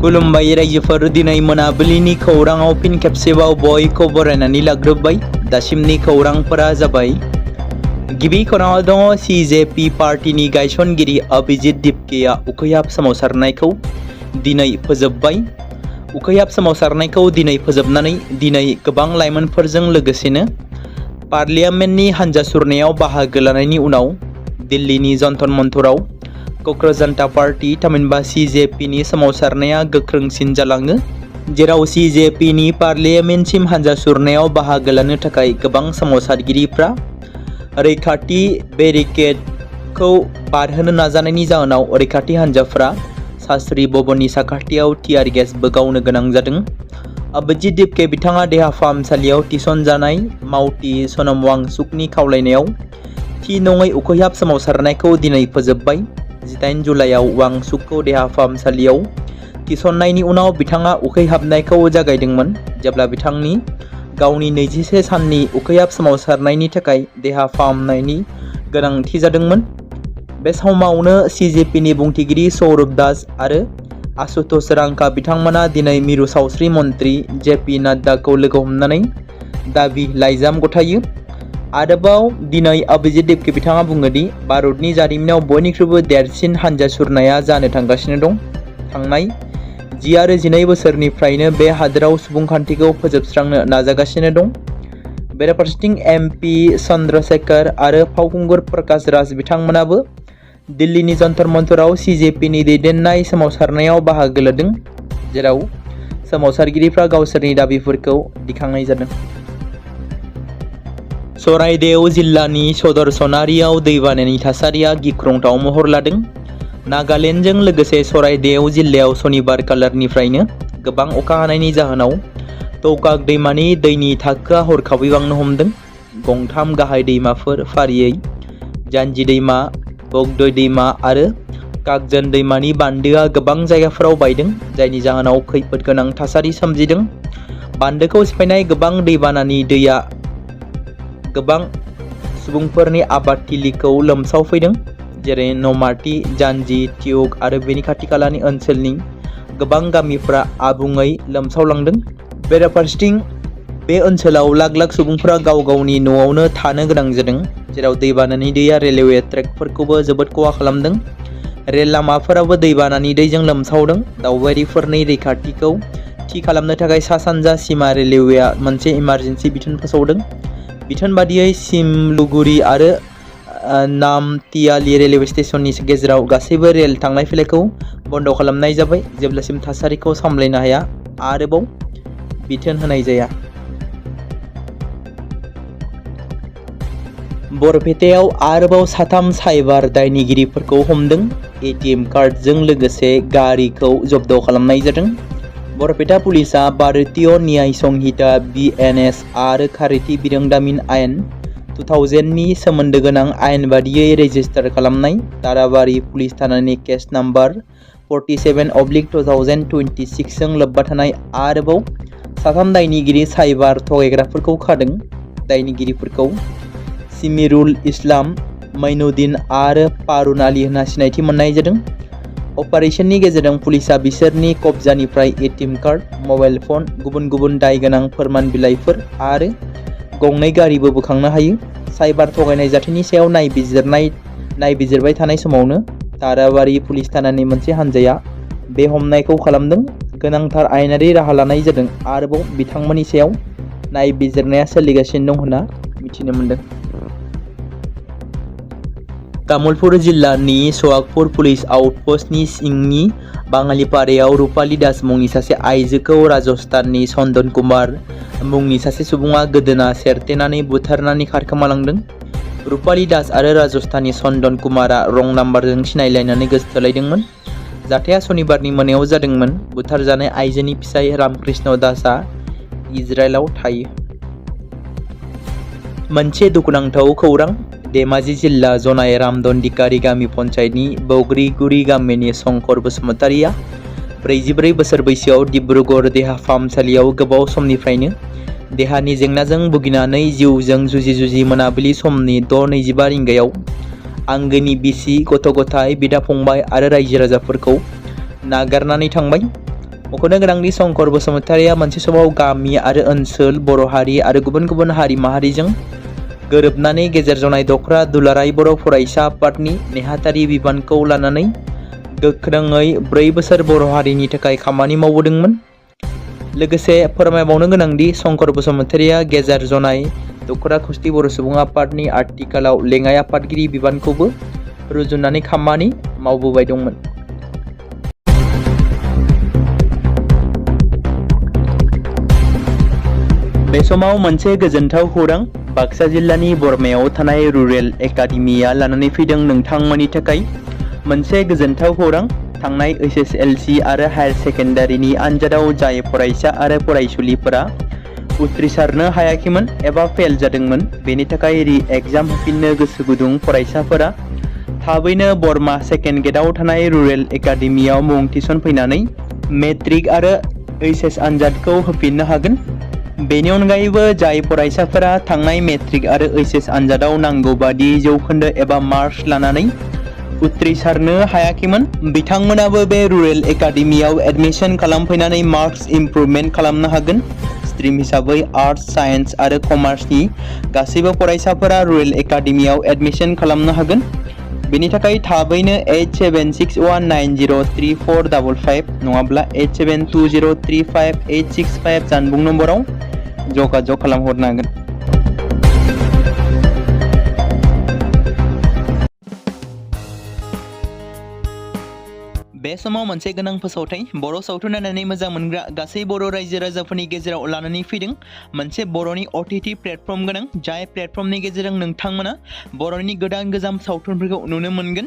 खुलुमबाय रायजोफोर, दिनै मोनाबिलिनि खौराङाव फिन खेबसेबाव बयखौ बरायनानै लाग्रोबाय। दासिमनि खौरांफोरा जाबाय। गिबि खौराङाव दङ सिजेपि पार्टीनि गायसनगिरि अभिजित दिपकेआ उखैहाब सोमावसारनायखौ दिनै फोजोबबाय। उखैहाब सोमावसारनायखौ दिनै फोजोबनानै दिनै गोबां लाइमोनफोरजों लोगोसेनो पार्लियामेन्टनि हान्जा सुरनायाव बाहागो लानायनि उनाव दिल्लीनि जन्तर मन्तराव क'क्राझार जनता पार्टी थामहिनबा सिजेपिनि सोमावसारनाया गोख्रोंसिन जालाङो, जेराव सिजेपिनि पार्लियामेन्टसिम हान्जा सुरनायाव बाहागो लानो थाखाय गोबां सोमावसारगिरिफ्रा रैखाथि बेरिकेडखौ बारहोनो नाजानायनि जाहोनाव रैखाथि हान्जाफ्रा सास्त्रि भवननि साखाथियाव टियार गेसबो गावनो गोनां जादों। अभिजित दिपके बिथाङा देहा फाहामसालियाव थिसनजानाय मावथि सनम वांचुकनि खावलायनायाव थि नङै उखैहाब सोमावसारनायखौ दिनै फोजोबबाय। 18 जुलाइआव वांचुकखौ देहा फाहामसालियाव थिसननायनि उनाव बिथाङा उखैहाबनायखौ जागायदोंमोन, जेब्ला बिथांनि गावनि 21 साननि उखैहाब सोमावसारनायनि थाखाय देहा फाहामनायनि गोनांथि जादोंमोन। बे समावनो सिजेपिनि बुंथिगिरि सौरभ दास आरो आशुतोष रांका बिथांमोना दिनै मिरु सावस्रि मन्त्रि जेपि नाड्डाखौ लोगो हमनानै दाबि लाइजाम गथायो। आरोबाव दिनै अभिजित दिपके बिथाङा बुङो दि भारतनि जारिमिनाव बयनिख्रुइबो देरसिन हान्जा सुरनाया जानो थांगासिनो दं। थांनाय 10 आरो 12 बोसोरनिफ्रायनो बे हादोराव सुबुंखान्थिखौ फोजोबस्रांनो नाजागासिनो दं। बेराफारसेथिं एमपि चन्द्रशेखर आरो फावखुंगुर प्रकाश राज बिथांमोनाबो दिल्लीनि जन्तर मन्तराव सिजेपिनि दैदेननाय सोमावसारनायाव बाहागो लादों, जेराव सोमावसारगिरिफ्रा गावसोरनि दाबिफोरखौ दिखांनाय जादों। चराइदेव जिल्लानि सदरसनारियाव दैबानानि थासारिया गिख्रंथाव महर लादों। नागालेन्डजों लोगोसे चराइदेव जिल्लायाव सनिबार खालारनिफ्रायनो गोबां अखा हानायनि जाहोनाव तौकाक दैमानि दैनि थाखोआ हरखाबै बांनो हमदों। गंथाम गाहाय दैमाफोर फारियै जान्जि दैमा, बगदय दैमा आरो काकजन दैमानि बान्दोआ गोबां जायगाफोराव बायदों, जायनि जाहोनाव खैफोद गोनां थासारि सोमजिदों। बान्दोखौ सिफायनाय गोबां दैबानानि दैया गोबां सुबुंफोरनि आबादथिलिखौ लोमसावफैदों, जेरै नमाटि, जान्जि, तियुक आरो बेनि खाथि खालानि ओनसोलनि गोबां गामिफोरा आबुङै लोमसावलांदों। बेराफारसेथिं बे ओनसोलाव लाख लाख सुबुंफोरा गाव गावनि न'आवनो थानो गोनां जादों, जेराव दैबानानि दैया रेलवे ट्रेकफोरखौबो जोबोद खहा खालामदों। रेल लामाफोराबो दैबानानि दैजों लोमसावदों। दावबायारिफोरनि रैखाथिखौ थि खालामनो थाखाय सा-सानजा सीमा रेलवेआ मोनसे इमारजेन्सि बिथोन फोसावदों। बिथोन बादियै सिमलुगुरि आरो नामथियाली रेलवे स्टेशननि गेजेराव गासैबो रेल थांलाय फैलायखौ बन्द खालामनाय जाबाय, जेब्लासिम थासारिखौ सामलायनो हाया आरोबाव बिथोन होनाय जाया। बरपेटायाव आरोबाव 3 साइबार दायनिगिरिफोरखौ हमदों। एटिएम कार्डजों लोगोसे गारिखौ जब्द खालामनाय जादों। बरपेटा पुलिसआ भारतीय न्याय संहिता BNS आरो खारिथि बिरोंदामिन आयेन 2000 नि सोमोन्दो गोनां आयेन बादियै रेजिस्टार खालामनाय दाराबारि पुलिस थानानि केस नाम्बार 47/2026 जों लोब्बा थानाय आरोबाव 3 दायनिगिरि साइबार थगायग्राफोरखौ खादों। दायनिगिरिफोरखौ सिमिरुल इस्लाम, मैनुद्दिन आरो पारुन आली होनना सिनायथि मोननाय जादों। अपारेशननि गेजेरजों पुलिसआ बिसोरनि कब्जानिफ्राय एटिएम कार्ड, मबाइल फन, गुबुन गुबुन दाय गोनां फोरमान बिलाइफोर आरो 2 गारिबो बोखांनो हायो। साइबार थगायनाय जाथायनि सायाव नायबिजिरबाय थानाय समावनो दाराबारि पुलिस थानानि मोनसे हान्जाया बे हमनायखौ खालामदों। गोनांथार आयेनारि राहा लानाय जादों। आरोबाव बिथांमोननि सायाव नायबिजिरनाया सोलिगासिनो दं होनना मिथिनो मोन्दों। तामुलपुर जिल्लानि सोहागपुर पुलिस आउटपस्टनि सिंनि बाङालिपारायाव रुपाली दास मुंनि सासे आइजोखौ राजस्थाननि चन्दन कुमार मुंनि सासे सुबुङा गोदोना सेरथेनानै बुथारनानै खारखोमालांदों। रुपाली दास आरो राजस्थाननि चन्दन कुमारा रं नाम्बारजों सिनायलायनानै गोसथोलायदोंमोन। जाथाया सनिबारनि मोनायाव जादोंमोन। बुथारजानाय आइजोनि फिसाय रामकृष्ण दासआ इजराइलाव थायो। मोनसे दुखुनांथाव खौरां। धेमाजि जिल्ला जनाय रामदन्दिकारि गामि पन्चायतनि बग्रिगुरि गामिनि शंकर बसुमतारिया 44 बोसोर बैसोआव डिब्रुगड़ देहा फाहामसालियाव गोबाव समनिफ्रायनो देहानि जेंनाजों भुगिनानै जिउजों जुजि मोनाबिलि समनि 6:25 रिंगायाव आंगोनि बिसि, गथ'-गथाय, बिदा-फंबाय आरो रायजो राजाफोरखौ नागारनानै थांबाय। मख'नो गोनांदि शंकर बसुमतारिया मोनसे समाव गामि आरो ओनसोल बर' हारि आरो गुबुन गुबुन हारि माहारिजों गोरोबनानै गेजेर जनाय दख्रा दुलाराय बर' फरायसा आफादनि नेहाथारि बिबानखौ लानानै गोख्रोङै 4 बोसोर बर' हारिनि थाखाय खामानि मावबोदोंमोन। लोगोसे फोरमायबावनो गोनांदि शंकर बसुमतारिया गेजेर जनाय दखरा खौसथि बर' सुबुं आफादनि आथिखालाव लेङाइ आफादगिरि बिबानखौबो रुजुननानै खामानि मावबोबाय दंमोन। बे समाव मोनसे गोजोनथाव खौरां बाक्सा जिल्लानि बरमायाव थानाय रुरेल एकाडेमिया लानानै फैदों नोंथांमोननि थाखाय मोनसे गोजोनथाव खौरां। थांनाय HSLC आरो हायार सेकेन्डारिनि आनजादाव जाय फरायसा आरो फरायसुलिफोरा उथ्रिसारनो हायाखैमोन एबा फेल जादोंमोन, बेनि थाखाय रि एग्जाम होफिननो गोसो गुदुं फरायसाफोरा थाबैनो बरमा सेकेन्ड गेटआव थानाय रुरेल एकाडेमियाव मुं थिसनफैनानै मेट्रिक आरो HS आनजादखौ होफिननो हागोन। बेनि अनगायैबो जाय फरायसाफोरा थांनाय मेट्रिक आरो HS आनजादाव नांगौ बादि जौखोन्दो एबा मार्क्स लानानै उथ्रिसारनो हायाखैमोन, बिथांमोनाबो बे रुरेल एकाडेमियाव एडमिशन खालामफैनानै मार्क्स इमप्रुभमेन्ट खालामनो हागोन। स्ट्रिम हिसाबै आर्ट्स, साइन्स आरो कमार्सनि गासैबो फरायसाफोरा रुरेल एकाडेमियाव एडमिशन खालामनो हागोन। बेनि थाखाय थाबैनो 8761903455 नङाब्ला 87203585 जानबुं नम्बराव जगाजग खालामहरनो हागोन। बे समाव मोनसे गोनां फोसावथाय बर' सावथुन नायनानै मोजां मोनग्रा गासै बर' रायजो राजाफोरनि गेजेराव लानानै फैदों मोनसे बर'नि OTT प्लेटफर्म गोनां, जाय प्लेटफर्मनि गेजेरजों नोंथांमोना बर'नि गोदान गोजाम सावथुनफोरखौ नुनो मोनगोन।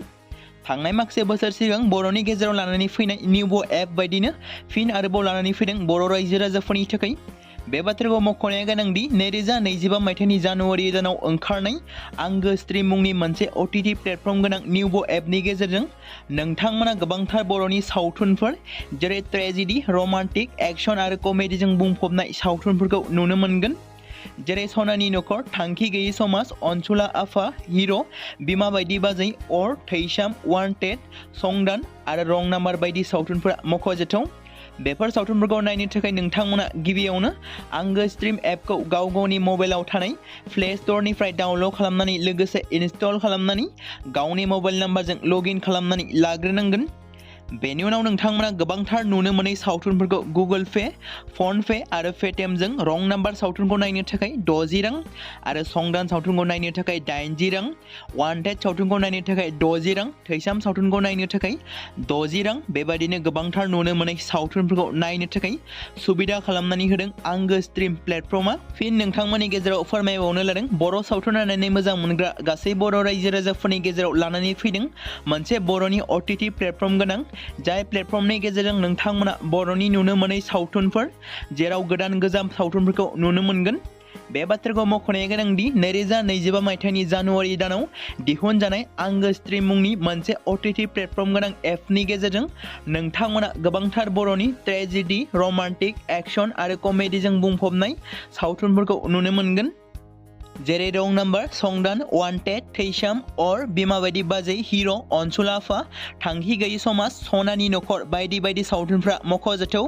थांनाय माखासे बोसोर सिगां बर'नि गेजेराव लानानै फैनाय निउबो एप बायदिनो फिन आरोबाव लानानै फैदों बर' रायजो राजाफोरनि थाखाय। बे बाथ्राखौ मख'नाया गोनांदि 2025 मायथाइनि जानुवारि दानाव ओंखारनाय आंगो स्ट्रिम मुंनि मोनसे OTT प्लेटफर्म गोनां निउबो एपनि गेजेरजों नोंथांमोना गोबांथार बर'नि सावथुनफोर जेरै ट्रेजेडि, रमान्टिक, एक्शन आरो कमेडिजों बुंफबनाय सावथुनफोरखौ नुनो मोनगोन। जेरै सनानि नखर, थांखि गैयै समाज, अनसुला आफा, हिर', बिमा बायदि बाजै, अर, थैसाम, वान्टेड, संदान आरो रं नाम्बार बायदि सावथुनफोरा मख'जाथाव। बेफोर सावथुनफोरखौ नायनो थाखाय नोंथांमोना गिबियावनो आंगो स्ट्रिम एपखौ गावनि मबाइलाव थानाय प्ले स्ट'रनिफ्राय डाउनल'ड खालामनानै लोगोसे इनस्टल खालामनानै गावनि मबाइल नाम्बारजों लगइन खालामनानै लाग्रोनांगोन। बेनि उनाव नोंथांमोना गोबांथार नुनो मोनै सावथुनफोरखौ गुगोल पे, फन पे आरो पेटिएमजों रं नाम्बार सावथुनखौ नायनो थाखाय 60 रां आरो संदान सावथुनखौ नायनो थाखाय 80 रां, वान्टेड सावथुनखौ नायनो थाखाय 60 रां, थैसाम सावथुनखौ नायनो थाखाय 60 रां, बेबायदिनो गोबांथार नुनो मोनै सावथुनफोरखौ नायनो थाखाय सुबिदा खालामनानै होदों आंगो स्ट्रिम प्लेटफर्मा। फिन नोंथांमोननि गेजेराव फोरमायबावनो लादों बर' सावथुन नायनानै मोजां मोनग्रा गासै बर' रायजो राजाफोरनि गेजेराव लानानै फैदों मोनसे बर'नि OTT प्लेटफर्म गोनां, जाय प्लेटफर्मनि गेजेरजों नोंथांमोना बर'नि नुनो मोनै सावथुनफोर जेराव गोदान गोजाम सावथुनफोरखौ नुनो मोनगोन। बे बाथ्राखौ मख'नाया गोनांदि 2025 मायथाइनि जानुवारि दानाव दिहुनजानाय आंगो स्ट्रिम मुंनि मोनसे OTT प्लेटफर्म गोनां एपनि गेजेरजों नोंथांमोना गोबांथार बर'नि ट्रेजेडि, रमान्टिक, एक्शन आरो कमेडिजों बुंफबनाय सावथुनफोरखौ नुनो मोनगोन। जेरै रं नाम्बार, संदान, वान्टेड, थैसाम, अर, बिमा बायदि बाजै, हिर', अनसुला आफा, थांखि गैयै समाज, सनानि नखर बायदि बायदि सावथुनफ्रा मख'जाथाव।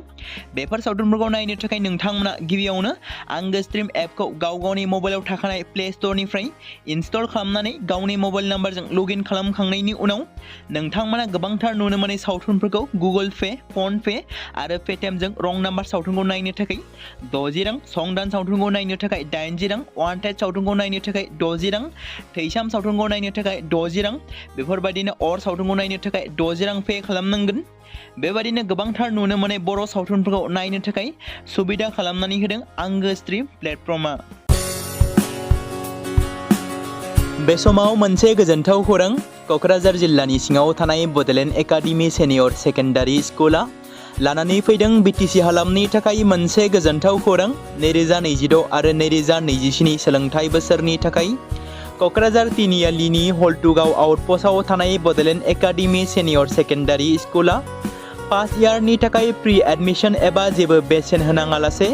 बेफोर सावथुनफोरखौ नायनो थाखाय नोंथांमोना गिबियावनो आंगो स्ट्रिम एपखौ गावनि मबाइलाव थाखानाय प्ले स्ट'रनिफ्राय इनस्टल खालामनानै गावनि मबाइल नाम्बारजों लगइन खालामखांनायनि उनाव नोंथांमोना गोबांथार नुनो मोनै सावथुनफोरखौ गुगोल पे, फन पे आरो पेटिएमजों रं नाम्बार सावथुनखौ नायनो थाखाय 60 रां, संदान सावथुनखौ नायनो थाखाय 80 रां, वान्टेड सावथुनखौ नायनो थाखाय 60 रां, थैसाम सावथुनखौ नायनो थाखाय 60 रां, बेफोरबायदिनो अर सावथुनखौ नायनो थाखाय 60 रां पे खालामनांगोन। बेबायदिनो गोबांथार नुनो मोनै बर' सावथुनफोरखौ नायनो थाखाय सुबिदा खालामनानै होदों आंगो स्ट्रिम प्लेटफर्मा। बे समाव मोनसे गोजोनथाव खौरां क'क्राझार जिल्लानि सिङाव थानाय बड'लेण्ड एकाडेमि सिनियर सेकेन्डारि स्कुला लानानै फैदों BTC हालामनि थाखाय मोनसे गोजोनथाव खौरां। 2026 आरो 2027 सोलोंथाइ बोसोरनि थाखाय क'क्राझार तिनिआलिनि हल्टुगाव आउटपस्टआव थानाय बड'लेण्ड एकाडेमि सिनियर सेकेन्डारि स्कुला फार्स्ट इयारनि थाखाय प्रि एडमिशन एबा जेबो बेसेन होनाङालासे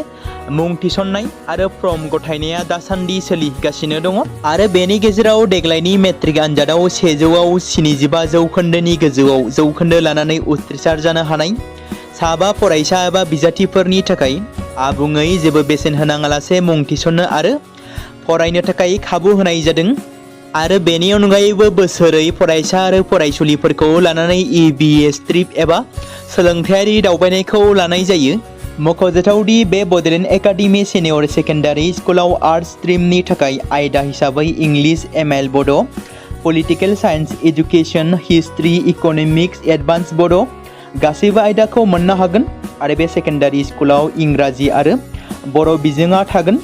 मुं थिसननाय आरो फर्म गथायनाया दासान्दि सोलिगासिनो दङ आरो बेनि गेजेराव देग्लायनि मेट्रिक आनजादाव 100आव 75 जौखोन्दोनि गोजौआव जौखोन्दो लानानै उथ्रिसार जानो हानाय साबा फरायसा एबा बिजाथिफोरनि थाखाय आबुङै जेबो बेसेन होनाङालासे मुं थिसननो आरो फरायनो थाखाय खाबु होनाय जादों आरो बेनि अनगायैबो बोसोरै फरायसा आरो फरायसुलिफोरखौ लानानै EBS ट्रिप एबा सोलोंथायारि दावबायनायखौ लानाय जायो। मख'जाथावदि बे बड'लेण्ड एकाडेमि सिनियर सेकेन्डारि स्कुलाव आर्ट्स स्ट्रिमनि थाखाय आयदा हिसाबै इंलिश ML बड', political science education, history, economics, advance बड' गासैबो आयदाखौ मोननो हागोन आरो बे सेकेन्डारि स्कुलाव इंराजि आरो बर' बिजोङा थागोन।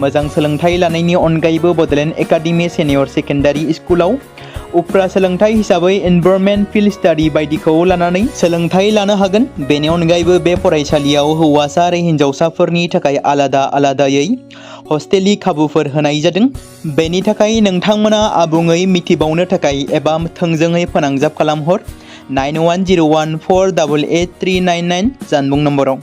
मोजां सोलोंथाइ लानायनि अनगायैबो बड'लेण्ड एकाडेमि सिनियर सेकेन्डारि स्कुलाव उफ्रा सोलोंथाइ हिसाबै एनभायरनमेन्ट फिल्ड स्टाडि बायदिखौ लानानै सोलोंथाइ लानो हागोन। बेनि अनगायैबो बे फरायसालियाव हौवासा आरो हिन्जावसाफोरनि थाखाय आलादा आलादायै हस्टेलनि खाबुफोर होनाय जादों। बेनि थाखाय नोंथांमोना आबुङै मिथिबावनो थाखाय एबा थोंजोङै फोनांजाब खालामहर 9101488399 जानबुं नम्बराव।